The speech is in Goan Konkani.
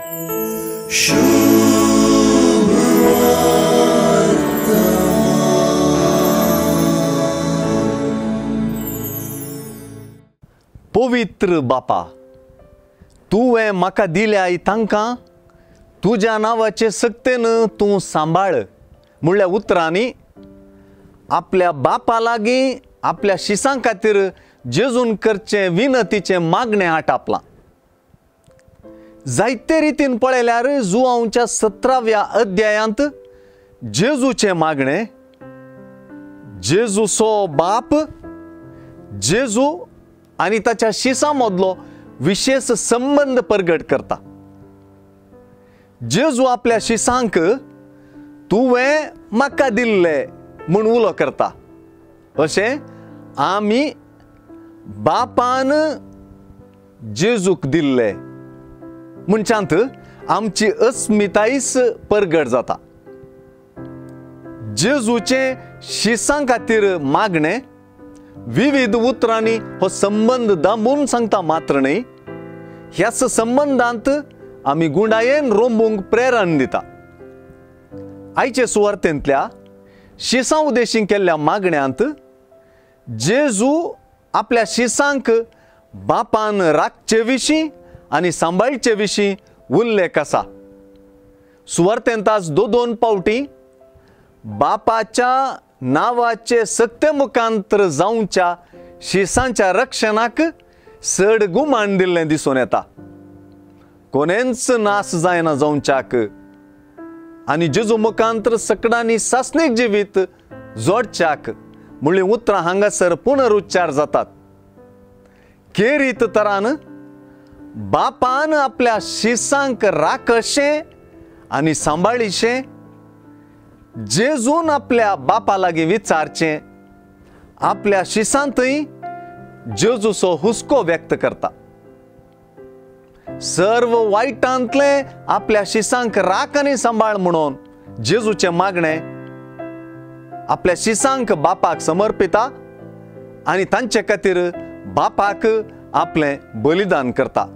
पवित्र बापा, तुवें म्हाका दिल्याय तांकां तुज्या नांवाचे सक्तेन तूं सांबाळ म्हणल्या उतरांनी आपल्या बापा लागीं आपल्या शिसां खातीर जेजून करचें विनतीचें मागणें आटापलां। जायते रितीन पळयल्यार जुआंवच्या 17व्या अध्यायांत जेजूचें मागणें, जेजूचो बाप, जेजू आनी ताच्या शिसां मदलो विशेष संबंद परगट करता। जेजू आपल्या शिसांक तुवें म्हाका दिल्ले म्हूण उलो करता। अशें आमी बापान जेजूक दिल्ले म्हणच्यांत आमची अस्मितायच परगट जाता। जेजूचे शिसां खातीर मागणें विविध उतरांनी हो संबंद दांबून सांगता मात्र न्हय, ह्याच संबंदांत आमी गुंडायेन रोंबूंक प्रेरण दिता। आयचे सुवार्तेंतल्या शिसां उद्देशीन केल्ल्या मागण्यांत जेजू आपल्या शिसांक बापान राखचे विशीं आनी सांबाळचे विशीं उल्लेख आसा। सुवार्तेंत आज दोन पावटी बापाच्या नांवाचे सक्ते मुखांतर जावच्या शिसांच्या रक्षणाक चड गुमान दिल्लें दिसून येता। कोणेंच नास जायना जावच्याक आनी जेजू मुखांतर सकडांनी सासणीक जिवीत जोडच्याक म्हणली उतरां हांगासर पुनरुच्चार जातात। केरीत तरान बापान आपल्या शिसांक राखशें आनी सांबाळीशें जेजून आपल्या बापा लागीं विचारचें आपल्या शिसांतय जेजूचो हुस्को व्यक्त करता। सर्व वायटांतले आपल्या शिसांक राख आनी सांबाळ म्हणून जेजूचें मागणें आपल्या शिसांक बापाक समर्पिता आनी तांचे खातीर बापाक आपलें बलिदान करता।